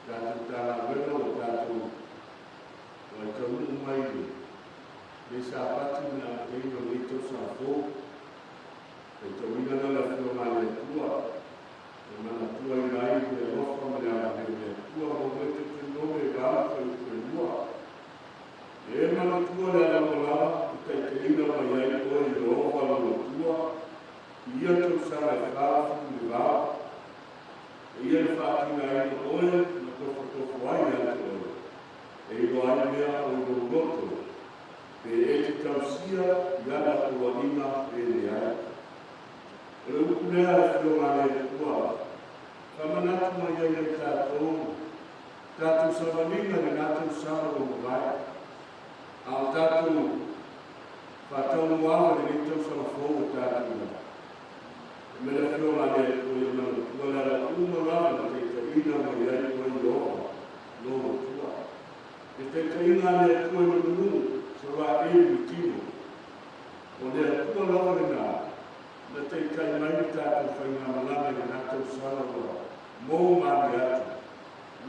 Tatou Matagaluega ua tatou ua taunuu mai i lenei Sapati ma le amataina o lenei tausaga fou. Faitauina lea o le Afioga a le Atua e manatuaina ai le alofa ma le agalelei o le Atua ma ua Deuteronome 8 fuaiupu e 2. E manatua le ala uma lava e taitaiina mai ai oe e Ieova lou Atua i ia tausaga e 44, e ia na faatinaina oe ma tofotofo ai ia te oe, e iloa ai mea o i lou loto, pe e te tausia i ana poloaiga pe leai. O le upu lea a le Afioga a le Atua, faamanatu mai ai ia i tatou, tatou savaliga i lena tausaga ua mavae, a o tatou faataumuaava i lenei tausaga fou ua tatou i ai. E mai le Afioga a le Atua ia manatua le ala uma lava na taitaiina mai ai oe Ieova, lou Atua. Le taitaiga a le Atua i le manū, Isaraelu i le tino. O le Atua lava lenā na taitai mai le tatou faigamalaga i lenā tausaga ua mou malie atu,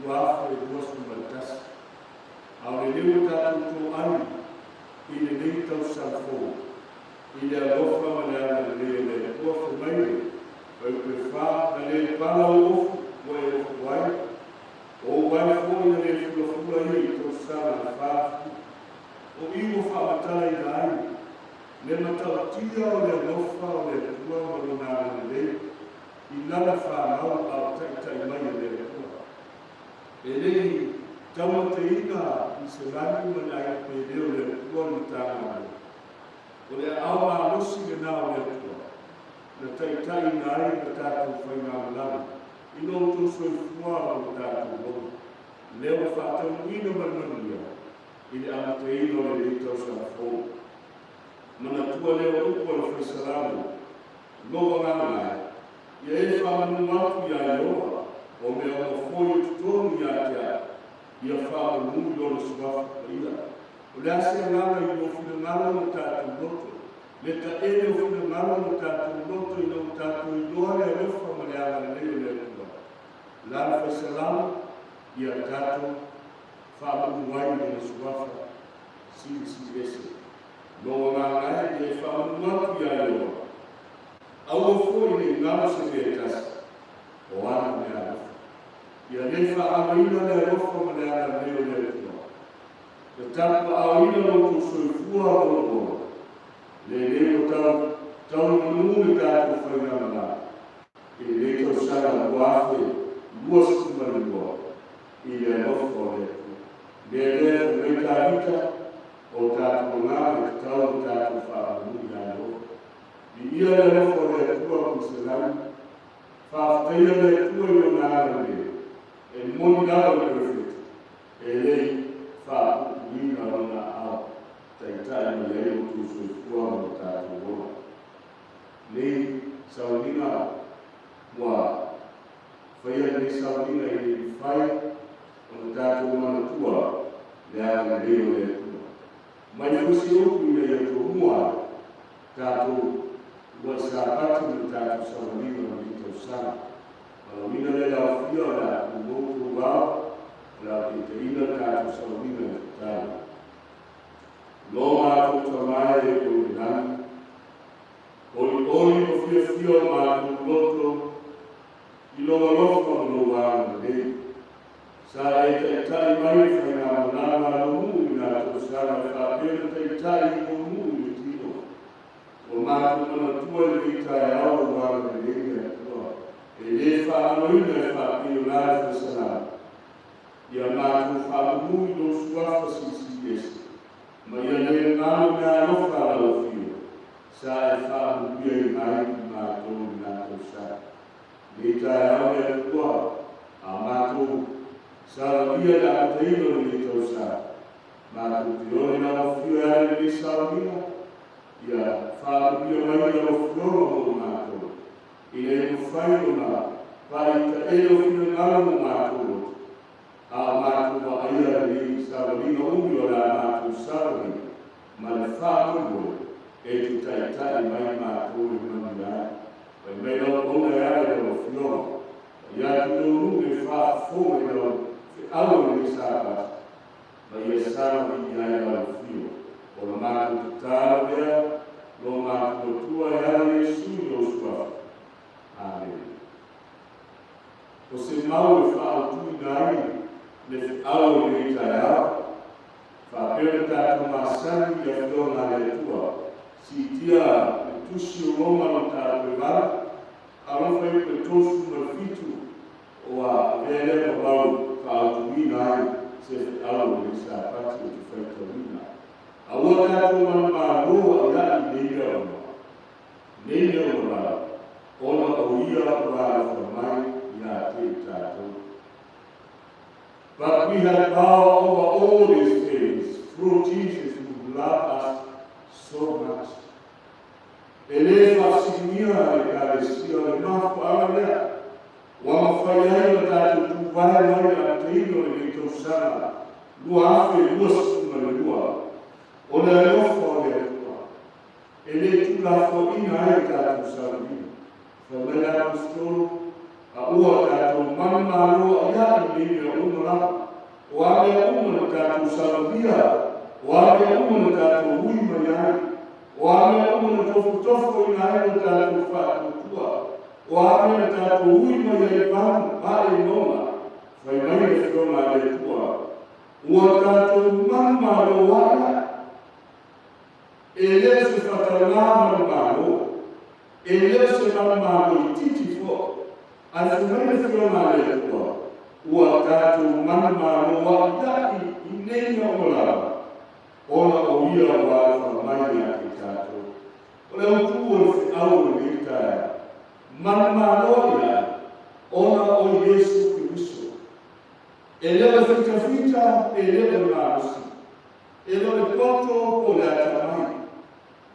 2021. A o lenei ua tatou toai i lenei tausaga fou, i le alofa ma le agalelei o le Atua fai mai le Fuaiupu e fa, na le pala ou ofu ua e ofu ai, o ou vae foi na le fulafula ia i tausaga e 40. O i ua faamatalaina ai le matautia o le alofa o le Atua ma Lona agalelei i lana fanau a o taitai mai e le Atua. E le i taumateina i se lagi ma le aiga pele o le Atua le Matagaluega. O le aao malosi lena o le Atua na taitaiina ai le tatou faigamalaga i lo outou soifua ma lo tatou ola, lea ua faataunuuina ma le manuia i le amataina o lenei tausaga fou. Manatua lea o upu a le Faisalamo, Lou agaga e, ia e faamanu atu iā Ieova, o mea uma foi o totonu iā te au, ia faamanu i Lona Suafa Paia. O le a se agaga i lou finagalo ma tatou loto, le taele o finagalo ma tatou loto ina ua tatou iloa le alofa ma le agalelei o le Atua. La le Faisalamo, ia tatou faamanu ai i Lona Suafa Silisili Ese. Lou agaga e, ia e faamanu atu iā Ieova. Aua foi ne i galo se mea e tasi, o ana mea alofa. Ia le faagaloina le alofa ma le agalelei o le Atua. Ia tapuaaoina lo outou soifua ma lou ola. Lenei ua tau taunuu le tatou faigamalaga i lenei tausaga 2022 i le alofa o le Atua. Mea lea e fai mai Tavita, O tatou agaga e tatau ona tatou faamanu ia Ieova. Viia le alofa o le Atua ku se lagi. Faafetaia le Atua i Lona agalelei, e moni lava le Perofeta, e le i faapuupuuina Lona aao, taitai mai ai outou soifua ma lo tatou ola. Nei sauniga ua faia lenei sauniga i le mafai ona tatou manatua le agalelei o le Atua. Mai foi se upu ina ia tomua ai tatou uluai Sapati ma le tatou savaliga o lenei tausaga. Valaauina lea le aofia o le a tumou tou ao, o le a taitaiina le tatou savaliga i le tatalo. Lo matou Tama e o i le lagi, olioli ma fiafia o matou loto i lou alofa ma lou agalelei. Sa e taitai mai le faigamalaga a lou nuu i nā tausaga e faapea ona taitai i lou nuu i le tino. Ua matou manatua i lenei taeao lou agalelei le Atua, e le faagaloina e faapei o la e faisalama. Ia matou faamunu i lou suafa silisili ese, ma ia le galo mea alofa a lau Afio, sa e faamunuiaina ai i matou i nā tausaga. Nei taeao le Atua, a matou salalia le amataina o lenei tausaga, matou te ole lau Afio e ala i lenei sauniga, ia faamanuia mai lau Afioga mo matou, ina ia mafai ona pai taele o finagalo mo matou loto, a o matou vaaia lenei savaliga umi o le a matou savalia ma le faamoemoe e te taitai mai matou e manuia ai. Fai mai lau auauna e ala i lau Afioga, Pai atu lou nuu i le faafofoga i lau feau o lenei Sapati, ma ia saga viia ai lau afio. O le matou tatalo lea, lo matou Atua e ala Iesu i lou Suafa. Amene. O se mau e faaautuina ai le feau o lenei taeao, faapea ona tatou masani i Afioga a le Atua, siitia le Tusi o Roma lona mataupu e 8, alofa i upu e 37, ua avea lea ma mau faaautuina ai se feau o lenei Sapati ou te faitauina. Aua tatou manumalo aʻiaʻi i nei mea uma, nei mea uma lava, ona o ia ua alofa mai iā te i tatou. But we have power over all these things through Jesus who loved us so much. E lē faafesiligia le Ekalesia o le mafuaaga lea ua mafai ai ona tatou tuvae mai le amataina o lenei tausaga 2022, o le alofa o le Atua e lē tuulafoaiina ai le tatou sauniga. Fai mai le Aposetolo, A ua tatou manumalo aʻiaʻi i nei mea uma lava, o a mea uma na tatou saunia, o a mea uma na tatou hui mai ai, o a mea uma na tofotofoina ai lo tatou faatuatua, o a mea na tatou hui mai ai i valu ae i mauga, fai mai le Afioga a le Atua, ua tatou manumalo aʻiaʻi. E le o se faataugā manumalo, e le o se manumalo itiiti foi, ae fai mai le Afioga a le Atua, ua tatou manumalo aʻiaʻi i nei mea uma lava, ona o Ia ua alofa mai ia te tatou. O le autu o le feau o lenei taeao, manumalo aʻiaʻi, ona o Iesu Keriso. E le o le fitafita, e le o le malosi. E le o le poto po o le atamai.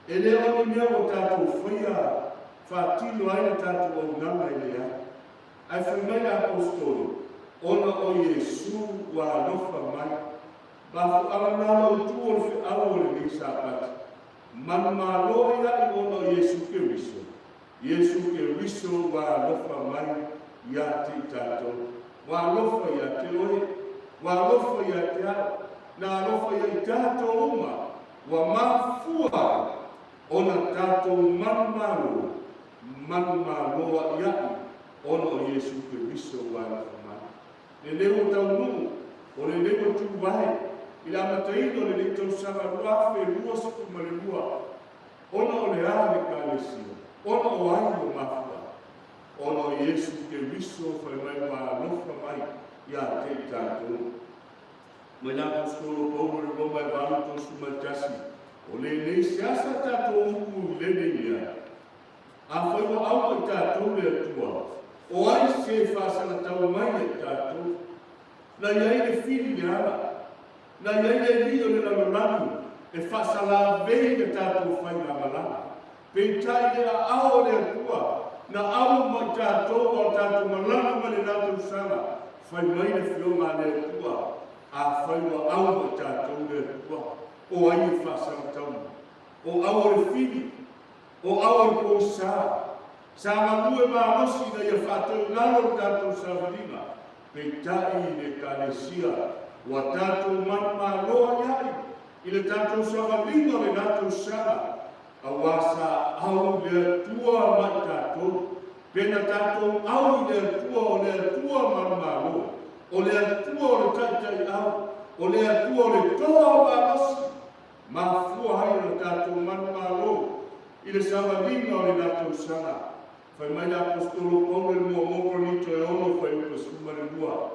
E le o ni mea ua tatou faia faatino ai le tatou auaunaga e leai. Ae fai mai le Aposetolo, ona o Iesu ua alofa mai. Mafuaaga na le autu o le feau o lenei Sapati. Manumalo iaʻi ona o Iesu Keriso. Iesu Keriso ua alofa mai iā te i tatou. Ua alofa iā te oe. Ua alofa iā te au. Na alofa ia i tatou uma. Ua mafua ai ona tatou manumalo, manumalo aʻiaʻi ona o Iesu Keriso ua alofa mai. Lenei ua taunuu, o lenei ua tuvae i le amataina o lenei tausaga 2022. Ona o le a le Ekalesia? Ona o ai ua mafua? Ona o Iesu Keriso fai mai ua alofa mai iā te i tatou. Mai le Aposetolo Paulo i le Roma e 8:31, O lenei se asa tatou upu i lenei mea, Afai ua aua i tatou le Atua, o ai se faasagatau mai ia i tatou? Na i ai le fili le ala, Na i ai le alii o le lalolagi e faasalavei le tatou faigamalaga. Peitai le aao o le Atua na au ma i tatou a o tatou malaga mai le la tausaga, fai mai le Afioga a le Atua, Afai ua au ma i tatou le Atua, o ai e faasagatau mai? O au o le fili, o au o le poisa. Sa galue malosi ina ia faatoilalo le tatou savaliga Peitai i le Ekalesia, ua tatou manumalo ai i le tatou savaliga o le latou sala, auā sa au le Atua ma i tatou, pe na tatou au i le Atua o le Atua manumalo, o le Atua o le taitaiau, o le Atua o le toa malosi, mafua ai ona tatou manumalo i le savaliga o le latou sala. Fai mai le Aposetolo Paulo i le Muamua Korinito e 6 fuaiupu e 12,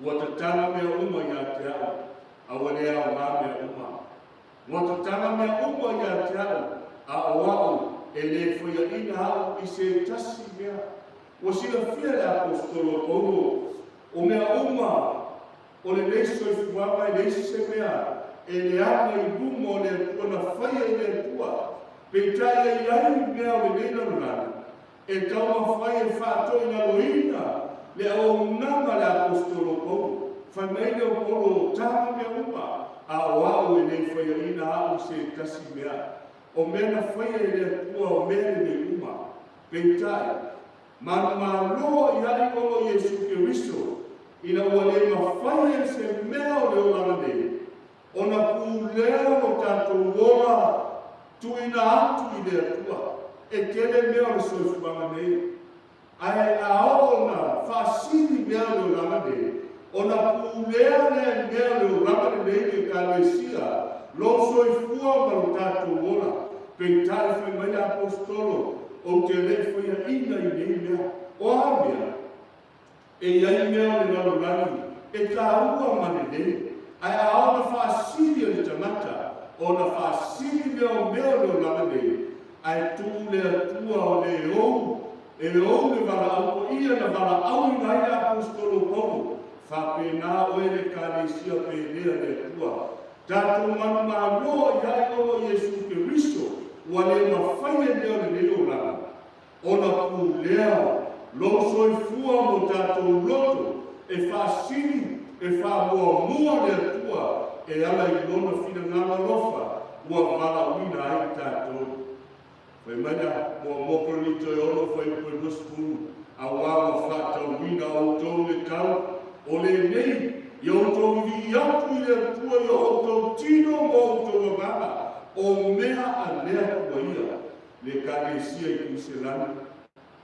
Ua tatala mea uma ia te au, a ua le aoga mea uma. Ua tatala mea uma ia te au, a o au e le faiaina au i se tasi mea. Ua silafia e le Aposetolo Paulo, o mea uma o lenei soifuaga e leai se mea e leaga i luma o le Atua na faia i le Atua, peitai e i ai mea o lenei lalolagi e taumafai e faatoilaloina le auaunaga a le Aposetolo Paulo. Fai mai lea o Paulo, O taga mea uma, a o au e le faiaina au i se tasi mea. O mea na faia e le Atua o mea lenei uma. Peitai, manumalo i ai ona o Iesu Keriso. Ina ua le mafai e se mea o le olaga nei ona pulea lo tatou ola tuuina atu i le Atua. E tele mea o le soifuaga nei, ae a oo ona faasili mea o le olaga nei, ona pulea lea e mea o le olaga lenei i le Ekalesia lou soifua ma lo tatou ola. Peitai fai mai le Aposetolo, Ou te le i faiaina i nei mea. O a mea? E i ai mea o le lalolagi e taua ma lelei, ae a ona faasili e le tagata, ona faasili lea o mea o le olaga nei, ae tuu le Atua o le ou, e ou le valaau paia na valaauina ai le Aposetolo Paulo, faapena oe le Ekalesia pelea le Atua. Tatou manumalo i ai ona o Iesu Keriso, ua le mafai e mea o lenei olaga, Ona pulea lou soifua mo tatou loto e faasili, e faamuamua le Atua e ala i Lona finagalo alofa ua valaauina ai tatou. Fai mai la, muamua Korinito e 6 fuaiupu e 20, Auā ua faatauina outou i le tau, o lenei, ia outou vivii atu i le Atua i o outou tino ma o outou agaga, o mea a le Atua ia. Le Ekalesia i Kuiselani.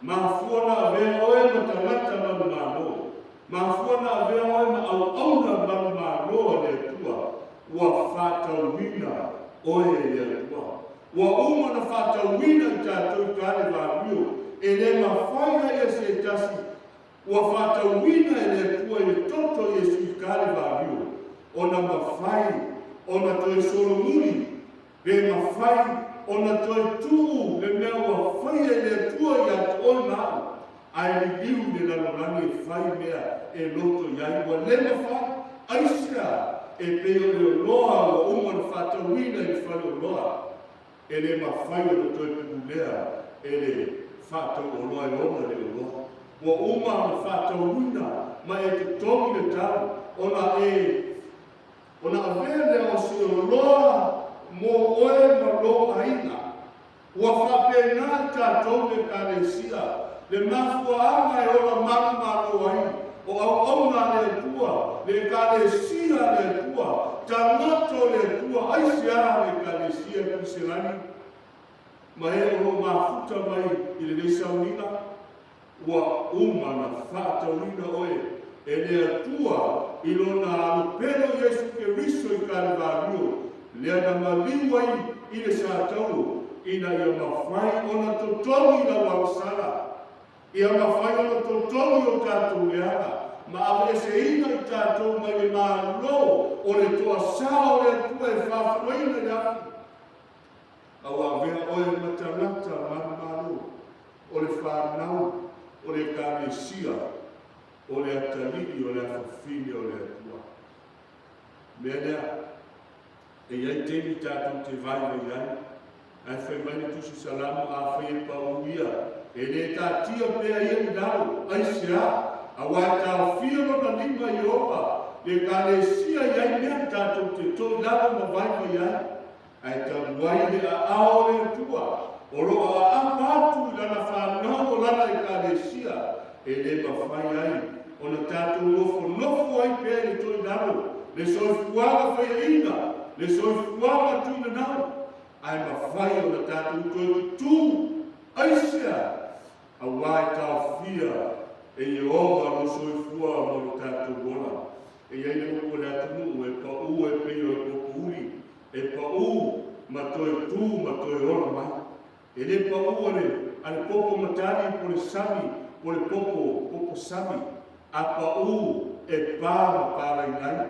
Mafua na avea oe ma tagata manumalo. Mafua na avea oe ma auauna manumalo a le Atua. Ua faatauina oe e le Atua. Ua uma ona faatauina i tatou i Kalevalio. E le mafai ai e se tasi. Ua faatauina e le Atua i le toto o Iesu i Kalevalio ona mafai ona toe solomuli Pe mafai ona toe tuu le mea ua faia e le Atua ia te oe ma au, ae liliu i le lalolagi e fai mea e loto i ai, ua le mafai. Aisea? E pei o le oloa ua uma ona faatauina i le faleoloa, e le mafai ona toe pulea e le faatauoloa e ona le oloa. Ua uma ona faatauina ma e totogi le tau ona e Ona avea lea o se oloa mo oe ma lou aiga. Ua faapena i tatou le Ekalesia, le mafuaaga e ola manumalo ai, o auauna a le Atua, le Ekalesia a le Atua, tagata o le Atua, aisea le Ekalesia Kuiselani ma e o lo o mafuta mai i lenei sauniga? Ua uma ona faatauina oe e le Atua i Lona alopelo Iesu Keriso i Kalivario, lea na maliu ai i le satauro, ina ia mafai ona totogi lau agasala, ia mafai ona totogi o tatou leaga, ma aveeseina i tatou mai le Malo o le toasā o le Atua e faafonoina i le afi. A ua avea oe ma tagata manumalo o le fanau o le Ekalesia o le atalii o le afafine o le Atua. Mea lea, e i ai taimi tatou te vaivai ai, ae fai mai le Tusi Salamo, Afai e pau ia, e le taatia pea ia i lalo, aisea? Aua e taofia lona lima i Ieova, le Ekalesia i ai mea tatou te toilalo ma vaivai ai. Ae talu ai le aao o le Atua, o lo o aapa atu i lana fanau o lana Ekalesia, e le mafai ai ona tatou nofonofo ai pea i le toilalo, le soifuaga faiaina, le soifuaga tuinanau, ae mafai ona tatou toe tutū. Aisea? Aua e taofia e Ieova lou soifua ma lo tatou ola. E i ai le upu a le atunuu, e pau e pei o le popouli, E pau ma toe tu ma toe ola mai. E le pau a le, a le popo matagi po le sami, po le popo, popo sami. A pau e pa ma palailai.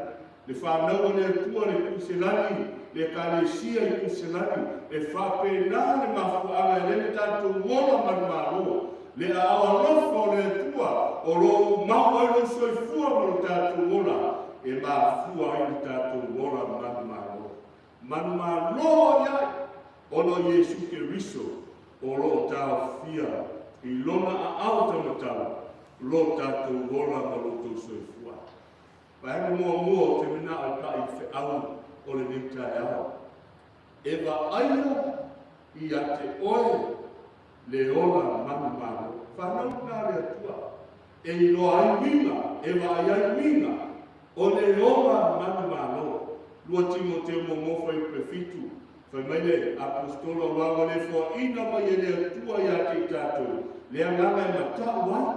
Le fanau a le Atua le Kuiselani, le Ekalesia i Kuiselani, e faapena le mafuaaga e le le tatou ola manumalo, le aao alofa o le Atua o lo o mau ai lou soifua ma lo tatou ola, e mafua ai le tatou ola manumalo. Manumalo ai ai ona o Iesu Keriso o lo o taofia i Lona aao taumatau lo tatou ola ma lo outou soifua. Vaega muamua o te manao e paʻi i feau o lenei taeao. E vaaia ia te oe le ola manumalo. Fanau lena a le Atua. E iloa ai uiga, e vaai ai uiga, o le ola manumalo. 2 Timoteo muamua fuaiupu e 7, fai mai le Aposetolo aua ua le foaina mai e le Atua ia te i tatou le agaga e matau ai,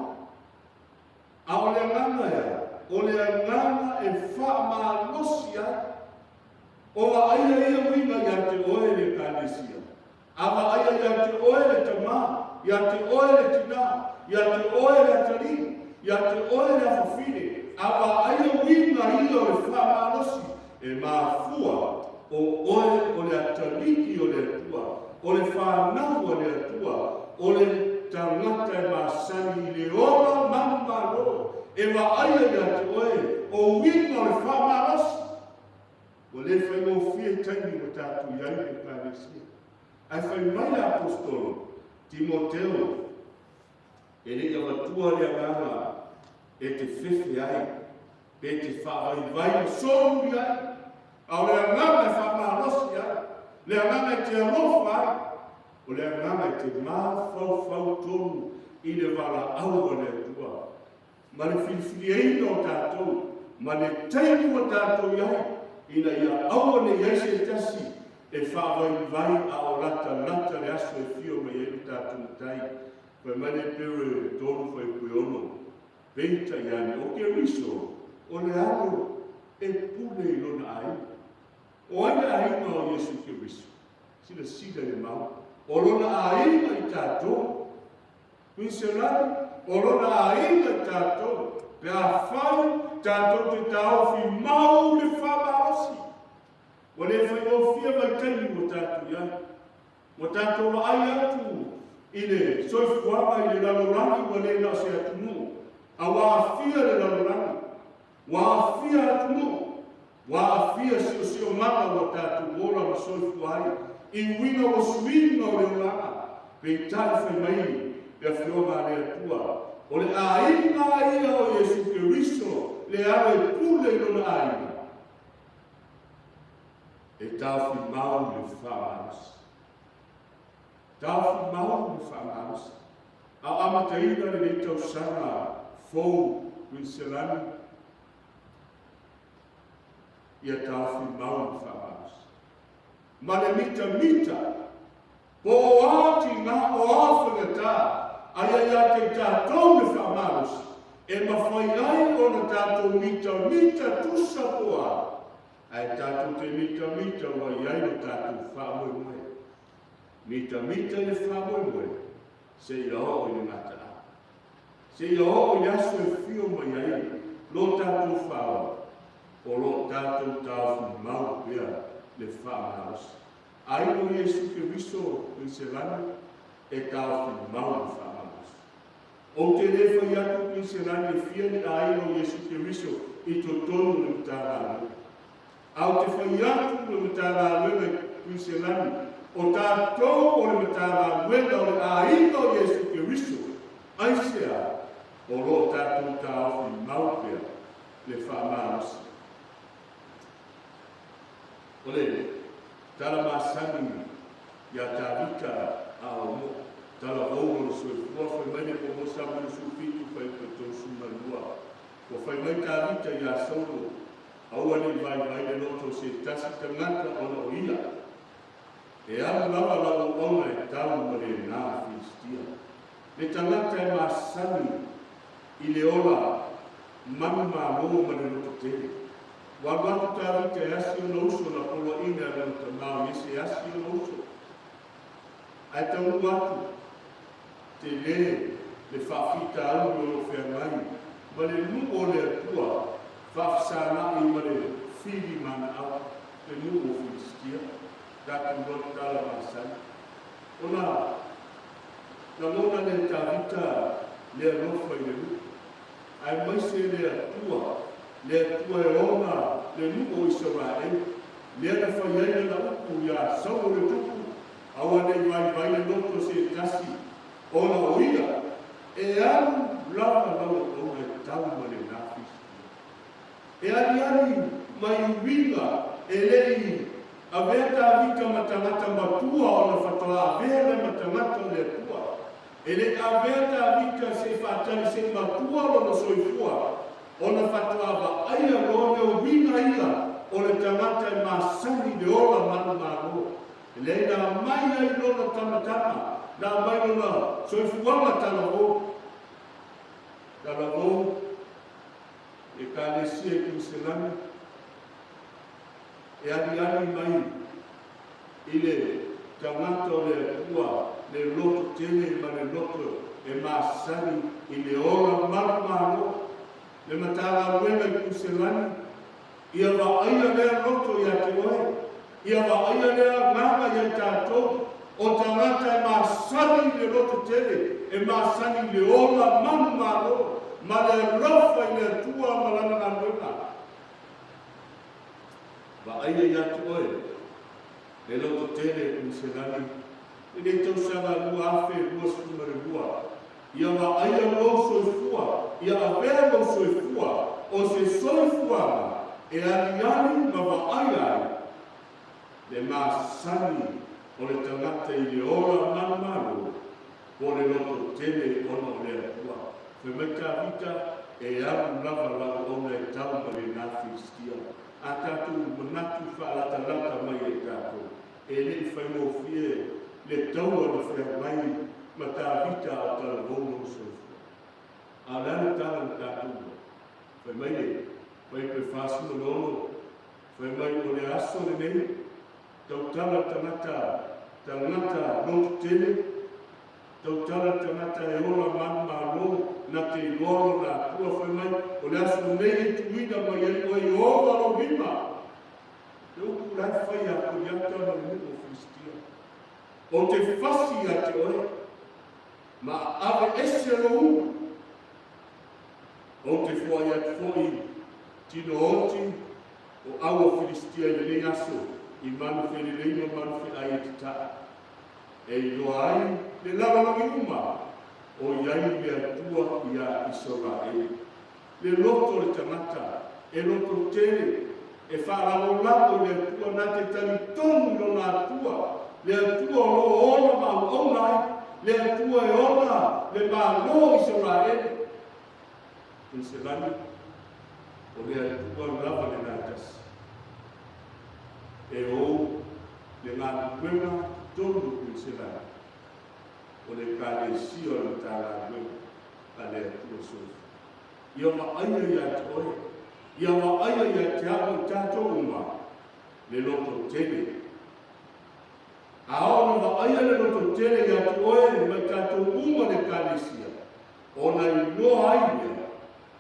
a o le agaga e a? O le agaga e faamalosi ai. O vaaia ia uiga ia te oe le Ekalesia, A vaaia ia te oe le tamā, ia te oe le tinā, ia te oe le atalii, ia te oe le afafine, a vaaia uiga ia o le faamalosi, e mafua o oe o le atalii o le Atua, o le fanau a le Atua, o le tagata e masani i le ola manumalo, e vaaia ia te oe o uiga o le faamalosi. Ua le faigofie taimi ua tatou i ai le Ekalesia. Ae fai mai le Aposetolo Timoteo, E le i avatua le agaga e te fefe ai, pe te faavaivai ma solomuli ai, a o le agaga e faamalosi ai, le agaga e te alofa ai, o le agaga e te mafaufau tonu i le valaau a le Atua. ma le filifiliaina o tatou, ma le taimi ua tatou i ai, ina ia aua ne i ai se tasi e faavaivai a o latalata le aso e fio mai ai lo tatou Matai. Fai mai le Epero e 3 fuaiupu e 6, Peitai ane, o Keriso, o le Alo e pule i lona aiga. O ai le aiga o Iesu Keriso? Silasila i le mau. O lona aiga i tatou. Misionari, o lona aiga i tatou, pe afai tatou te taofi mau le faamalosi. Ua le faigofie vaitaimi ua tatou i ai. Ua tatou vaai atu i le soifuaga i le lalolagi ua le na o se atunuu, a ua aafia le lalolagi, ua aafia atunuu, ua aafia siosiomaga ua tatou ola ma soifua ai i uiga ua suiga o le olaga. Peitai fai mai le Afioga a le Atua, o le aiga ia o Iesu Keriso, le alo e pule i lona aiga, e taofi mau le faamalosi. Taofi mau le faamalosi. A o amataina lenei tausaga fou Kuiniselani, ia taofi mau le faamalosi. Ma le mitamita, po o a tiga, o a faigata, aia ia te i tatou le faamalosi, e mafai ai ona tatou mitamita tusa po a, ae tatou te mitamita ua i ai lo tatou faamoemoe. Mitamita i le faamoemoe, seia oo i le gataaga. Seia oo i le aso e fio mai ai lo tatou faaola, o lo o tatou taofi mau pea le faamalosi. Ai o Iesu Keriso i se lani, e taofi mau le faamalosi. Ou te le fai atu i se lani e fia ni aiga o Iesu Keriso i totonu o le Matagaluega. A ou te fai atu le Matagaluega i Kuiniselani, o tatou o le Matagaluega o le aiga o Iesu Keriso, aisea o lo o tatou taofi mau pea le faamalosi? O le tala masani iā Tavita a o moʻo, tala vou o le soifua, fai mai le Momo Samuele 17 fuaiupu e 32, Ua fai mai Tavita iā Saulo, Aua ne i vaivai le loto o se tasi tagata ona o ia. E alu lava lau auauna e tau ma lena Filistia. Le tagata e masani i le ola manumalo ma le loto tele. Ua alu atu Tavita e asi ona uso na poloaiina e lona tamā o Iese e asi ona uso. Ae taunuu atu, tele le faafitauli o lo o feagai ma le nuu o le Atua faafesala'i ma le fili manaau, le nuu o Filistia, tatou iloa le tala masani. Ona lagona lea e Tavita le alofa i le nuu, aemaise le Atua, le Atua e ona le nuu o Isaraelu, lea na fai ai lana upu iā Saulo le tupu, Aua ne i vaivai le loto se tasi, ona o ia e alu lava lau auauna e tau ma lena Filistia. E aliali mai uiga e le i avea Tavita ma tagata matua ona faatoa avea lea ma tagata o le Atua. E le i avea Tavita se i faatali se i matua lona soifua, ona faatoa vaaia loa le uiga ia o le tagata e masani i le ola manumalo. E leai na aumai ai lona tamatama, na aumai lona soifuaga talavou. Talavou Ekalesia i Kiniselani, e aliali mai i le tagata o le Atua le loto tele ma le loto e masani i le ola manumalo, le Matagaluega i Kiniselani, ia vaaia lea loto ia te oe, ia vaaia lea agaga ia i tatou, o tagata e masani i le loto tele, e masani i le ola manumalo ma le alofa i le Atua ma Lana galuega. Vaaia ia te oe le loto tele e Kuiselani i lenei tausaga 2022. Ia vaaia lou soifua, ia avea lou soifua o se soifuaga e aliali ma vaaia ai le masani o le tagata i le ola manumalo po o le loto tele ona o le Atua. Fai mai Tavita, E alu lava lau ona e tau ma lena Filistia. A tatou manatu faalatalata mai e tatou, e le i faigofie le taua na feagai ma Tavita a o talavou lona soifua. A o le a le tala na tatou iloa? Fai mai le Fuaiupu 46, fai mai o le aso lenei, tautala tagata, tagata loto tele, tautala tagata e ola manumalo, na te iloa lona Atua, fai mai, o le aso nei e tuuina mai ai oe i ova lou lima. Le upu la e fai a Koliata ma le nuu o Filistia. Ou te fasi ia te oe, ma ave ese lou ulu. Ou te foai atu foi tino oti o au o Filistia i lenei aso i manu felelei ma manu feai e tataʻa, e iloa ai le lalolagi uma o i ai le Atua iā Isaraele. Le loto o le tagata e loto tele, e faalagolago i le Atua na te talitonu i lona Atua, le Atua o lo o ola ma auauna ai, le Atua e ola le Malo o Isaraele. Penselani, o le Atua lava lena e tasi, e ou le galuega totonu o Penselani, o le Ekalesia o le Matagaluega a le Atua Soifua. Ia vaaia ia te oe, ia vaaia ia te au i tatou uma le loto tele. A oo na vaaia le loto tele ia te oe ma i tatou uma le Ekalesia, ona iloa ai lea,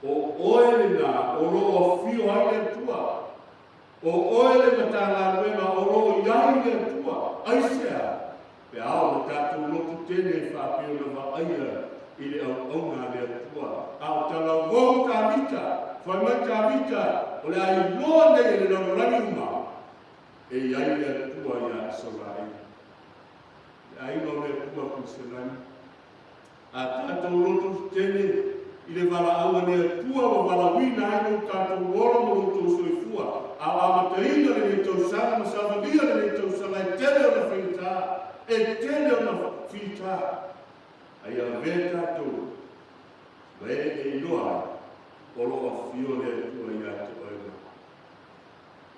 o oe lena o lo o afio ai le Atua. O oe le Matagaluega o lo o i ai le Atua. Aisea? Pe a o le tatou lotu tele e faapea ona vaaia i le auauna a le Atua, a o talavou Tavita, fai mai Tavita, o le a iloa nei e le lalolagi uma e i ai le Atua iā Isaraelu. Le aiga o le Atua Kuiselani, A tatou lotu tele i le valaau a le Atua ua valaauina ai lo tatou ola ma lo outou soifua, a o amataina lenei tausaga ma savalia lenei tausaga e tele ona faigata, e tele ona fita, a ia avea tatou ma e e iloa ai o lo o afio le Atua ia te oe ma au.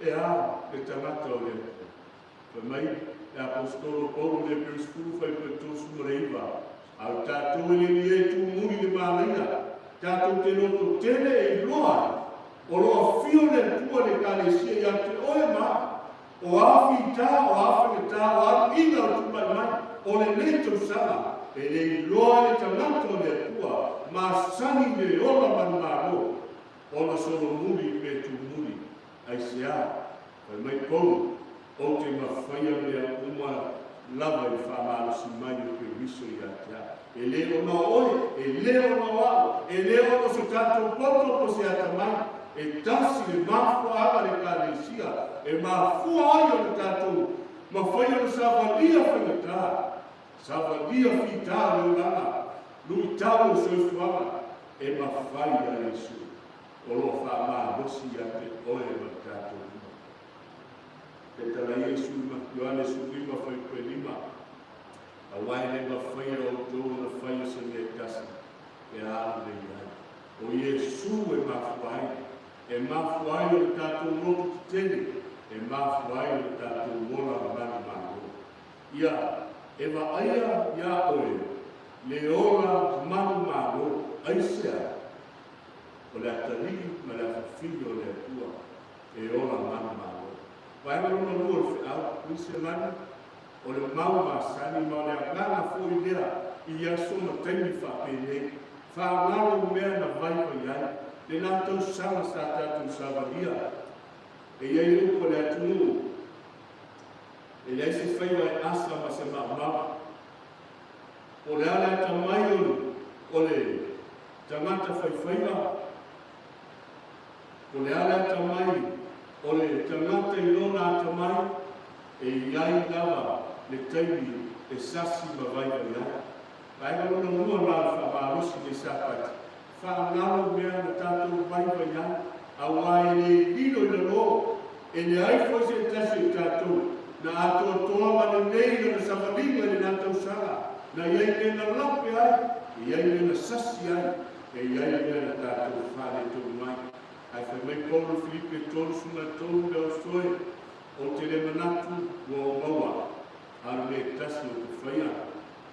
E a le tagata o le Atua? Fai mai le Aposetolo Paulo i le Heperu 10 fuaiupu 39, A o tatou e le ni e tumuli le manaia, tatou te loto tele e iloa ai, o lo o afio le Atua i le Ekalesia ia te oe ma au, o a fita, o a faigata, o a luiga o tulai mai, o lenei tausaga, e le iloa e le tagata o le Atua masani le ola manumalo, ona solomuli pe tumuli. Aisea? Fai mai Paulo, Ou te mafaia mea uma lava i le faamalosi mai o Keriso ia te au. E le ona o oe, e le ona o au, e le ona o so tatou poto po o se atamai, e tasi le mafuaaga a le Ekalesia e mafua ai ona tatou mafaia ona savalia faigata, savalia fita o le olaga, luitau o le soifuaga, e mafai ia Iesu o lo o faamalosi ia te oe ma le tatou uma. Petala Iesu ma Ioane 15 fuaiupu e 5. Aua e le mafai e outou ona faia se mea e tasi pe a alu le iai. O Iesu e mafua ai, e mafua ai o le tatou loto tetele, e mafua ai o le tatou ola manumalo. Ia, e vaaia iā oe le ola manumalo, aisea? O le atalii ma le afafine o le Atua e ola manumalo. Vaega lona lua o le feau, Kuiselani, O le mau masani ma o le agaga foi lea i aso ma taimi faapenei, faagalo mea na vaivai ai le la tausaga sa tatou savalia. E i ai upu a le atunuu, E leai se faiva e asa ma se maumau. Po o le a le atamai o le tagata faifaiva, po o le a le atamai o le tagata i lona atamai, E i ai lava le taimi e sasi ma vaivai ai. Vaega lona lua la o le faamalosi nei Sapati, faagalo mea na tatou vaivai ai, aua e le lilo i lalo, e leai foi se tasi o tatou na atoatoa ma lenei lona savaliga i lena tausaga, na i ai mea na lape ai, e i ai mea na sasi ai, e i ai mea na tatou faaletonu ai. Ae fai mai Paulo i Filipe 3:3, Le ausoe, Ou te le manatu ua ou maua, a o le mea e tasi ou te faia,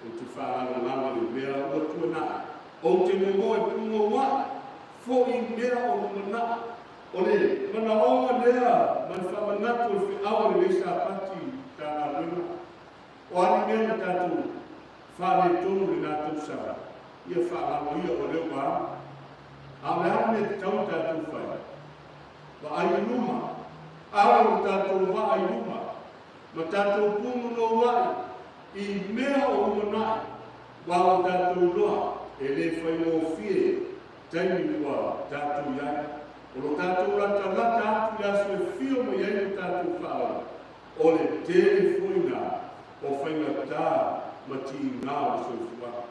ou te faalalolalo i mea ua tuanai. Ou te momoe pugouaʻi foi i mea o lumanai. O le manaoga lea ma le faamanatu o le feau a lenei Sapati Matagaluega, o a ni mea na tatou faaletonu i lena tausaga, ia faalalo ia o lea ua alu. A o le a le mea e tatau ona tatou fai? Vaai i luma, alo lo tatou vaa i luma, ma tatou pununou-ai i mea o lumanai, ua o tatou iloa e le faigofie taimi ua tatou i ai. O lo tatou latalata atu i le aso e fio mai ai lo tatou faaola, o le tele foi na o faigata ma tiga o le soifuaga.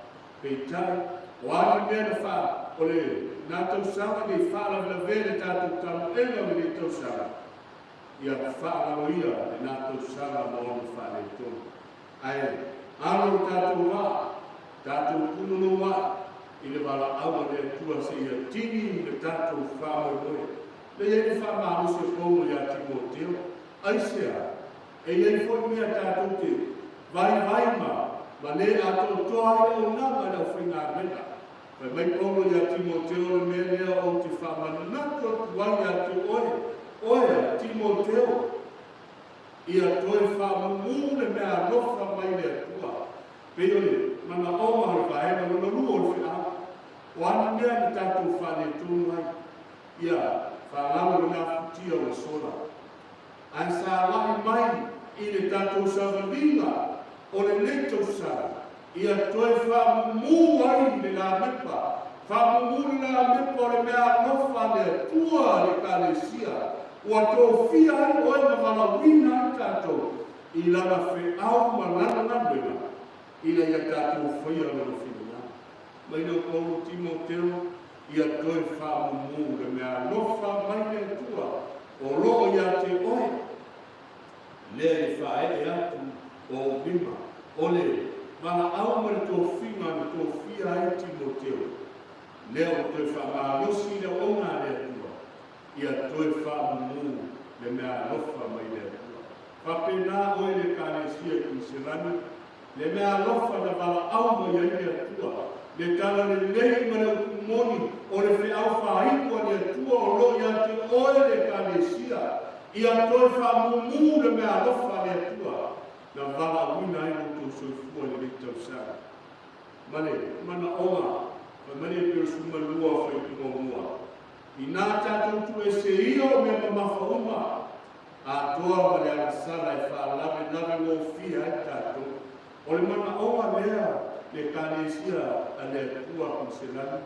Peitai, o a ni mea na fa, o le na tausaga nei faalavelavea le tatou tamoega o lenei tausaga, ia faalaloia le na tausaga ma ona faaletonu. Ae alo lo tatou vaa, tatou punonou ae i le valaau a le Atua seia tini le tatou faamoemoe. Le i ai le faamalosi o Paulo ia Timoteo, aisea? E i ai foi mea tatou te vaivai ma ma le atoatoa ai le auaunaga i le aufaigaluega. Fai mai Paulo iā Timoteo, Le mea lea ou te faamanatu atu ai ia te oe, oe Timoteo, ia toe faamumū le mea alofa mai le Atua. Pei o le manaoga o le vaega lona lua o le feau, o a ni mea na tatou faaletonu ai, ia faalalo lena futia ua sola. Ae sa agai mai i le tatou savaliga o lenei tausaga, ia toe faamumu ai le lamepa, faamumu le lamepa o le mea alofa a le Atua a le Ekalesia, ua tofia ai oe ma valaauina ai tatou i lana feau ma lana galuega, ina ia tatou faia lona finagalo. Mai le Paulo Timoteo, ia toe faamumu le mea alofa mai le Atua o lo o ia te oe, lea e faaee atu o ou lima, o le valaau ma le tofiga na tofia ai Timoteo, lea ua toe faamalosi le auauna a le Atua, ia toe faamumu le mea alofa mai le Atua. Faapena oe le Ekalesia i Kuiselani, Le mea alofa na valaau mai ai le Atua, le tala lelei ma le upu moni o le feau faaitu a le Atua o lo o ia te oe le Ekalesia, ia toe faamumu le mea alofa a le Atua na valaauina ai lo outou soifua i lenei tausaga. Ma le manaoga, fai mai le Epeusumalua Faitu Muamua, Inā tatou tuuese ia o mea mamafa uma, atoa ma le agasala e faalavelave gofie ai tatou. O le manaoga lea le Ekalesia a le Atua Koniselani,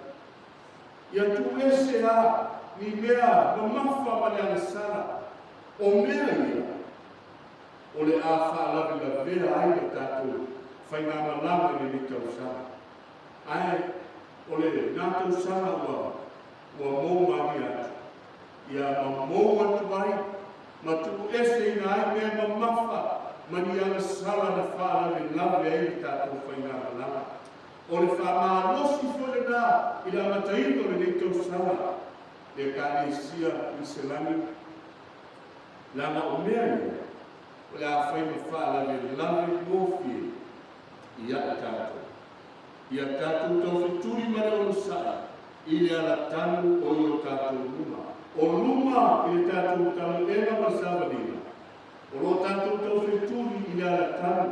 ia tuuese a ni mea mamafa ma le agasala, o mea ia o le a faalavelavea ai le tatou faigamalaga i lenei tausaga. Ae o lena tausaga ua ua mou malie atu, ia ma mou atu ai ma tuueseina ai mea mamafa ma ni agasala na faalavelave ai le tatou faigamalaga. O le faamalosi foi lena i le amataina o lenei tausaga le Ekalesia i se lagi, leaga o mea ia o le a fai ma faalavelave gofie ia i tatou. Ia tatou taufetuli ma le onosai i le alatanu o i o tatou luma. O luma i le tatou tamoega ma le savaliga, o lo tatou taufetuli i le alatanu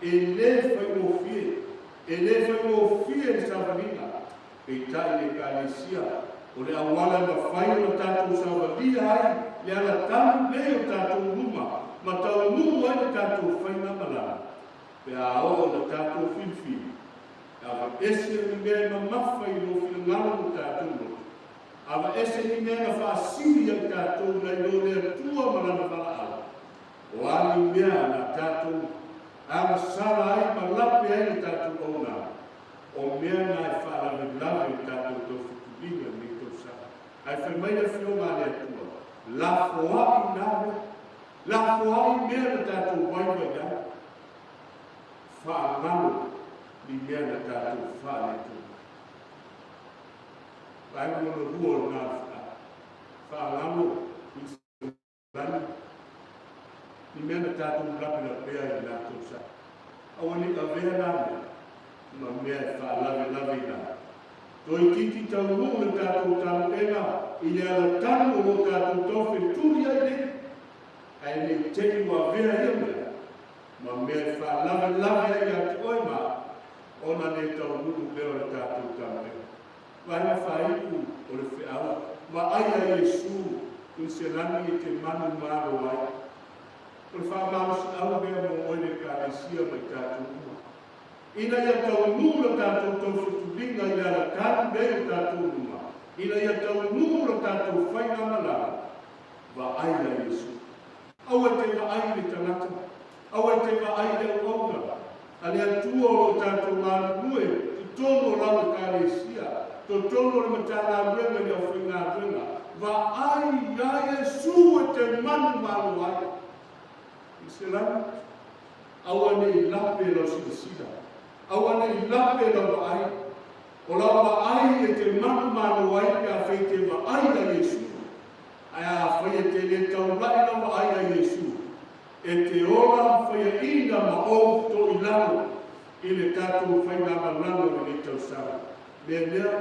e le faigofie, e le faigofie le savaliga. Peitai le Ekalesia, o le auala e mafai ona tatou savalia ai le alatanu nei o tatou luma ma taunuu ai le tatou faiga malaga, pe a oo ina tatou filifili, e aveese ni mea e mamafa i lou finagalo ma tatou loto, aveese ni mea na faasili ia i tatou nai lo le Atua ma Lana valaau, o a ni mea na tatou agasala ai ma lape ai le tatou auaunaga, o mea na e faalavelave i le tatou taufetuliga i lenei tausaga. Ae fai mai le Afioga a le Atua, Lafoai na mea. Lafoai mea na tatou vaivai ai. Faagalo ni mea na tatou faaletonu. Vaega lona lua o lena feau. Faagalo ni lani, ni mea na tatou lapelapea i lena tausaga. Aua ne i avea na mea ma mea e faalavelave i ai. Toeitiiti taunuu le tatou taluega i le alatanu o lo tatou taufetuli ai nei, ae ne i te i ua avea ia mea ma mea e faalavelave ai ia te oe ma au, ona le taunuu lea o le tatou taluega. Vaega faaiu o le feau, vaai a Iesu i se lagi e te manumalo ai. O le faamalosiau lea mo oe le Ekalesia ma i tatou uma. Ina ia taunuu le tatou taufetuliga i le alatanu lea i o tatou luma, ina ia taunuu le tatou faigamalaga, vaai ia Iesu. Aua e te vaai i le tagata, aua e te vaai i le auauna a le Atua o lo o tatou galulue totonu o lau Ekalesia, totonu o le Matagaluega i le aufaigaluega, vaai ia Iesu e te manumalo ai. I se lagi, Aua ne i lape lau silasila, aua ne i lape lau vaai. O lau vaai e te manumalo ai pe afai e te vaai iā Iesu. Ae afai e te le taulai lau vaai iā Iesu, e te ola faiaina ma ou toilalo i le tatou faigamalaga o lenei tausaga. Mea lea,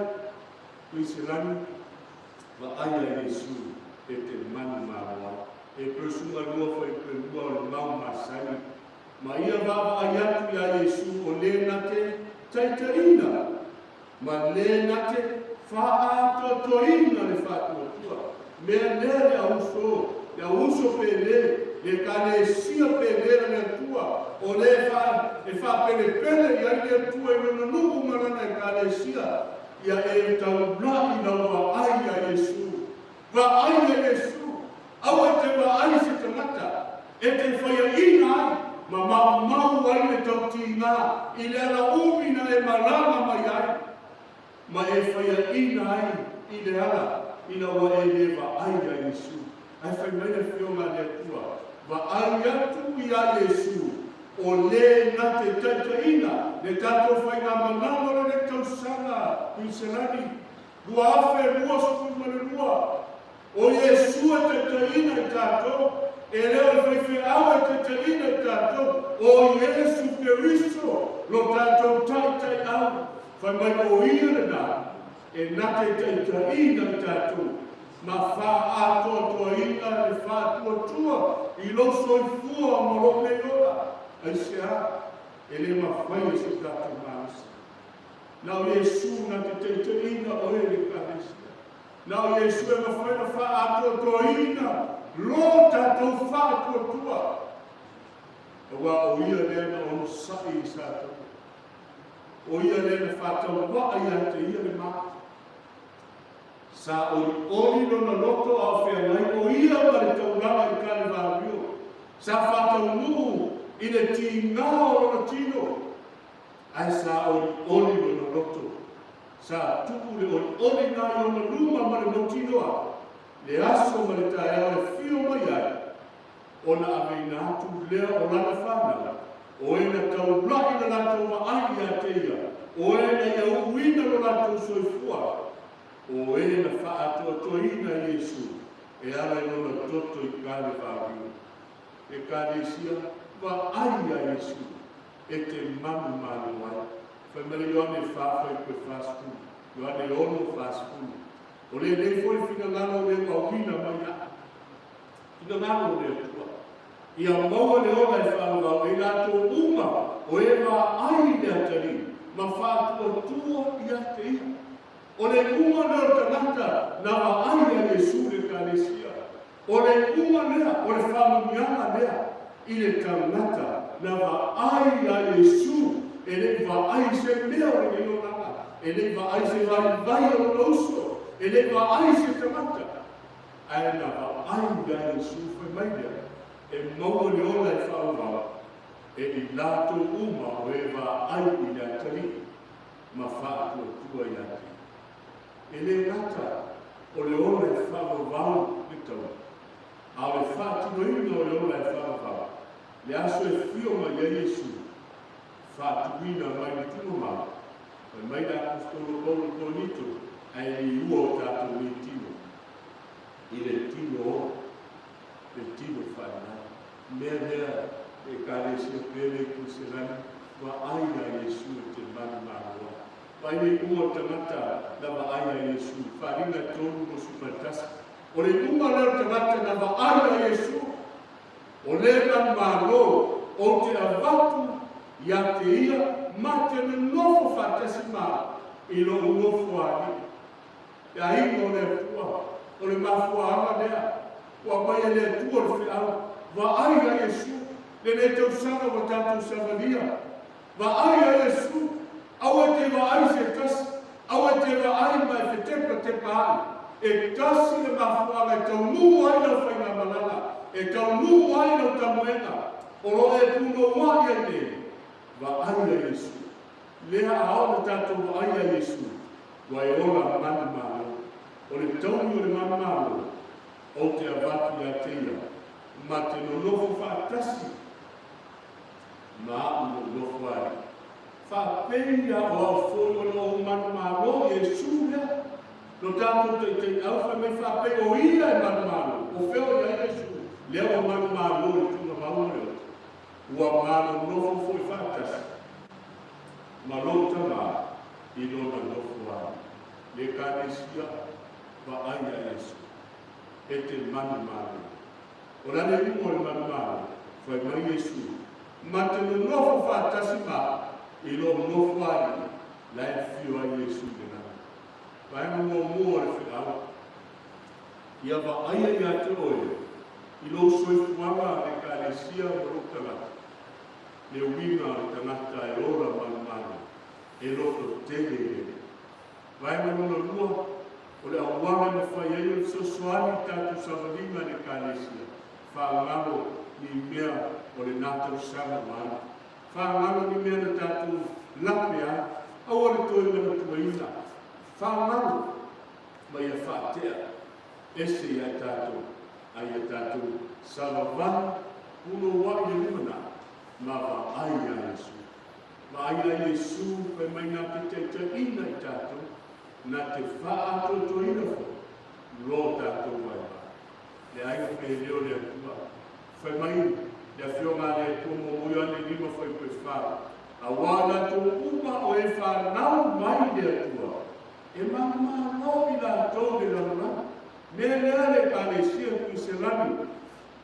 Tuiselani, vaai iā Iesu e te manumalo ai. E pesuga lua faipelua o le mau masani, ma ia vaavaai atu iā Iesu o lē na te taitaiina ma lē na te faaatoatoaina le faatuatua. Mea lea le auso, le auso pele, le Ekalesia pele a le Atua, o lē e faapelepele i ai le Atua i Lona nuu ma Lana Ekalesia, ia e taulai lau vaai iā Iesu. Vaai ia Iesu, aua e te vaai i se tagata, e te whaiaina ai ma maumau ai le tautīngā i le ala umi na e malama mai ai, ma e whaiaina ai i le ala ina ua e le vaai ia Iesu. Ae whai mai le Afioga a le Atua, Vaai atu ia Iesu, o le na te taitaiina le tatou faigamalaga o lenei tausaga Tuiselani, 2022, O Iesu e taitaiina i tatou, e le o le faifeau e taitaiina i tatou, o Iesu Keriso lo tatou taitaiau. Fai mai o Ia lena e na te taitaiina i tatou ma faaatoatoaina le faatuatua i lou soifua ma lou nei ola. Aisea? E le mafai e so tatou malosi. Na o Iesu na te taitaiina oe i le Ekalesia. Na o Iesu e mafai ona faaatoatoaina lo tatou faatuatua, aua o Ia lea na onosai i Satana. O Ia lea na faatauaa ia te Ia le mate. Sa olioli lona loto a o feagai o Ia ma le taulaga i Kalevario. Sa faataunuu i le tiga o lona tino. Ae sa olioli lona loto. Sa tuu le olioli na i ona luma ma le mautinoa, le aso ma le taeao e fio mai ai, ona aveina atu lea o lana fanau, o e na taula'i le latou vaai ia te ia, o e na ia uuina lo latou soifua, o e na faaatoatoaina Iesu e ala i lona toto i Kalevariu. Ekalesia, vaai iā Iesu e te manu malo ai. Fai mai le Ioane fa fuaipue 40, Ioane 6 40. O lenei foi finagalo o lea ua auina mai aʻu. Finagalo o le Atua. Ia maua le ola e faavavau e i latou uma o e vaai i le atalii ma faatuatua ia te ia. O le iuga lea o le tagata na vaai ia Iesu i le Ekalesia. O le iuga lea, o le faamanuiaga lea i le tagata na vaai ia Iesu, e le i vaai i se mea o lenei olaga, e le i vaai i se vaivai o lona uso, e le i vaai i se tagata, ae na vaai ia Iesu fai mai lea, e maua le ola e faaauau e i latou uma o e vaai i le atalii ma faatuatua ia te ia. E le gata o le ola e faavavau le taua, a o le faatinoina o le ola e faavavau, le aso e fio mai ai Iesu, faatuina mai le tuuamau, fai mai le Aposetolo Paulo i Korinito, ae liua o tatou nei tino i le tino ola, le tino faanau. Mea lea e Ekalesia pele i Kuiselani, vaai ia Iesu e te manumalo ai. Vaai le iuga o le tagata na vaai ia Iesu, Faaaliga 3:21. O le iuga lea o le tagata na vaai ia Iesu, o le manumalo ou te avatu ia te ia ma te nonofo faatasi ma au i lou nofo alii. Te aiga o le Atua, o le mafuaaga lea ua aumai e le Atua le feau, vaai ia Iesu, lenei tausaga ua tatou savalia, vaai ia Iesu, aua e te vaai se tasi, aua e te vaai ma e fetepatepa ai, e tasi le mafuaaga e taunuu ai lau faigamalaga, e taunuu ai lau tamoega, o lo o e punouai ai nei, vaai ia Iesu. Lea a oo le tatou vaai ia Iesu, ua e ola manumalo. O le taumi o le manumalo, ou te avatu ia te ia, ma te nonofo faatasi ma aʻu lou nofo ai. Faapei ia o au foi o le ou manumalo Iesu lea, lo tatou taitaiau fai mai faapei o ia e manumalo, o fea o i ai Iesu lea ua manumalo i le tuugamau ma le oto? Ua manonofo foi faatasi ma lou tama i lona nofo ai. Le Ekalesia vaai a Iesu, e te manumalo. O le ale iuga o le manumalo, fai mai Iesu, ma te nonofo faatasi ma i lou nofo alii, la e afio ai Iesu i le lagi. Vaega muamua o le feau, Ia vaaia ia te oe i lou soifuaga a le Ekalesia ma lou tagata, le uiga o le tagata e ola malumalu, e loto tele i le Alii. Vaega lona lua, o le auala e mafai ai ona fesoasoani i tatou savaliga i le Ekalesia, faagalo ni mea o lena tausaga ua alu, faagalo ni mea na tatou lape ai, aua le toe manatuaina, faagalo ma ia faatea ese ia tatou, a ia tatou savavali punouai le lumanai ma vaai ia Iesu. Vaai ia Iesu fai mai na te taitaiina i tatou, na te faaatoatoaina foi lo tatou vaivai. Le aiga pele o le Atua. Fai mai le Afioga a le Atua muamua Ioane 5:4, Auā latou uma o e fanau mai le Atua, E manumalo i latou le lalolagi. Mea lea le Ekalesia Kuiselani,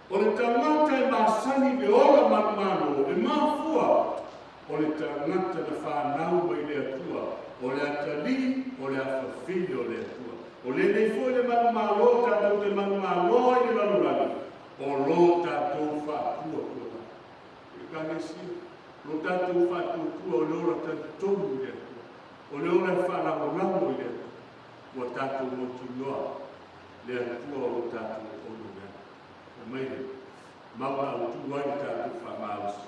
o le tagata e masani le ola manumalo, e mafua, o le tagata na fanau mai le Atua, o le atalii, o le afafine o le Atua. O lenei foi le manumalo tatou te manumalo ai le lalolagi, o lo tatou faatuatuaga. Ekalesia, lo tatou faatuatua o le ola talitonu i le Atua. O le ola e faalagolago i le Atua, ua tatou mautinoa le Atua o lo tatou ono lea. Fai mai le mau na autu ai le tatou faamalosi.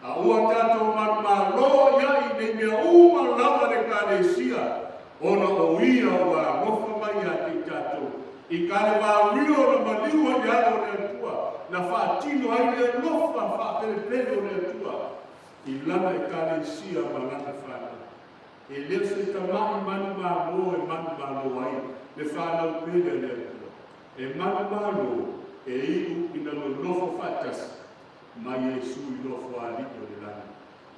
A ua tatou manumalo ia i nei mea uma lava le Ekalesia, ona o ia ua alofa mai ia te i tatou, i ka le vaoio na maliu ai le alo o le Atua. na faatino ai le alofa faapelepele o le Atua i Lana Ekalesia ma Lana fanau. E le o se tama'i manumalo e manumalo ai le fanau pele a le Atua. E manumalo e iu ina nonofo faatasi ma Iesu i nofoalii o le lagi.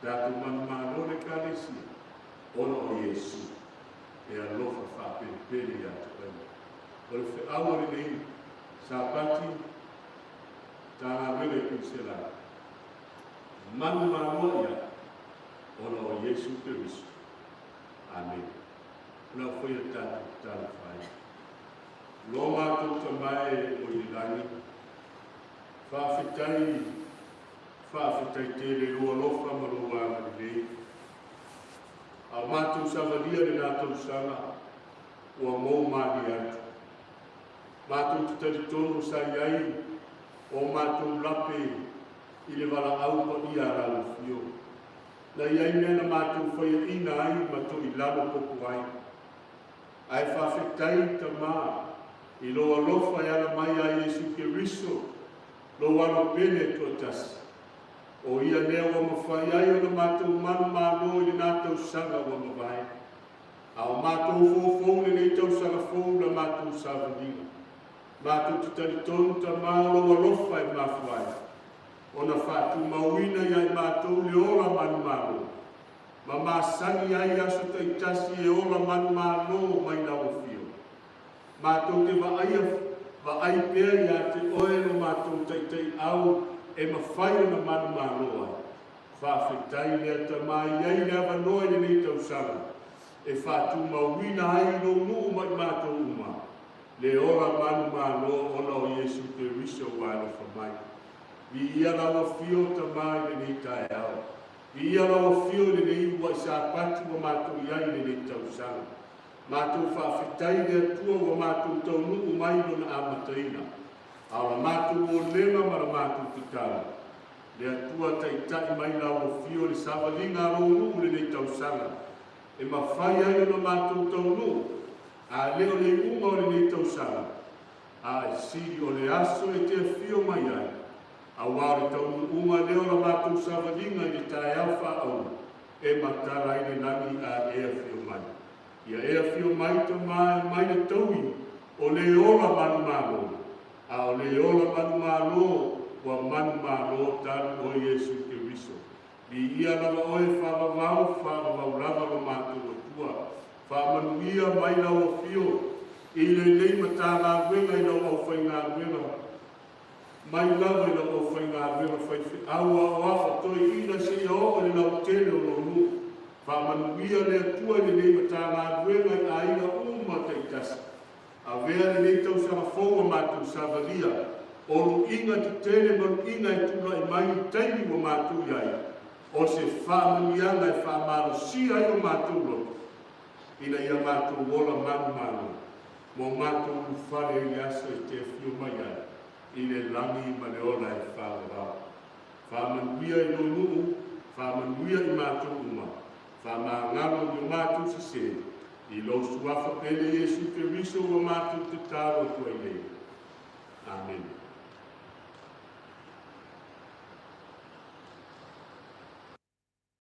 Tatou manumalo le Ekalesia ona o Iesu e alofa faapelepele ia te oe. O le feau o lenei Sapati Matagaluega i Kuisela, manumalo ia ona o Iesu Keriso. Amene. O le a faia tatou tatalo fai. Lo matou Tama e o i le lagi, faafetai, faafetai tele i lou alofa ma lou agalelei. A o matou savalia lena tausaga, ua mou malie atu. Matou te talitonu sa i ai o matou lape i le valaau paia a lau Afio. Na i ai mea na matou faiaina ai ma toilalo popo ai. Ae faafetai, Tama, i lou alofa e ala mai ia Iesu Keriso, lou Alo pele e toatasi. O ia lea ua mafai ai ona matou manumalo i lena tausaga ua mavae. A o matou foufou lenei tausaga fou la matou savaliga. Matou te talitonu, Tama, o lou alofa e mafua ai ona faatumauina ia i matou le ola manumalo, ma masani ai aso taitasi e ola manumalo mai lau Afio. Matou te vaaia, vaai pea ia te oe lo matou taitaiau e mafai ona manumalo ai. Faafetai le Tama i ai le avanoa i lenei tausaga e faatumauina ai i lou nuu ma i matou uma le ola manumalo ona o Iesu Keriso ua alofa mai. Viia lau Afio, Tama, i lenei taeao. Viia lau Afio i lenei uluai Sapati ua matou i ai i lenei tausaga. Matou faafetai i le Atua ua matou taunuu mai i Lona amataina, a o la matou olega ma la matou tatalo, le Atua taitai mai lau Afio i le savaliga a lou nuu i lenei tausaga, e mafai ai ona matou taunuu, a le o le iuga o lenei tausaga, a e sili o le aso e te afio mai ai, auā o le taunuuga lea o la matou savaliga i le taeao faaauau e matala ai le lagi a e afio mai. Ia e afio mai, Tama, e aumai le taui o le ola manumalo, a o le ola manumalo ua manumalo talu oe Iesu Keriso. Viia lava oe faavavau, faavavau lava lo matou Atua. Faamanuia mai lau afio i lenei Matagaluega i lau aufaigaluega, mai lava i lau aufaigaluega faifeau aoao toeaina seia oo i le lautele o lou nuu. Faamanuia le Atua i lenei Matagaluega i aiga uma taitasi. Avea lenei tausaga fou a matou savalia, o luiga tetele ma luiga e tulai mai i taimi ua matou i ai, o se faamanuiaga e faamalosia ai o matou loto, ina ia matou ola manumalo mo matou ulufale i le aso e te afio mai ai i le lagi ma le ola e faavavau. Faamanuia i lou nuu, faamanuia i matou uma, faamagalo i o matou sese, i lou Suafa pele Iesu Keriso ua matou tatalo atu ai nei. Amene.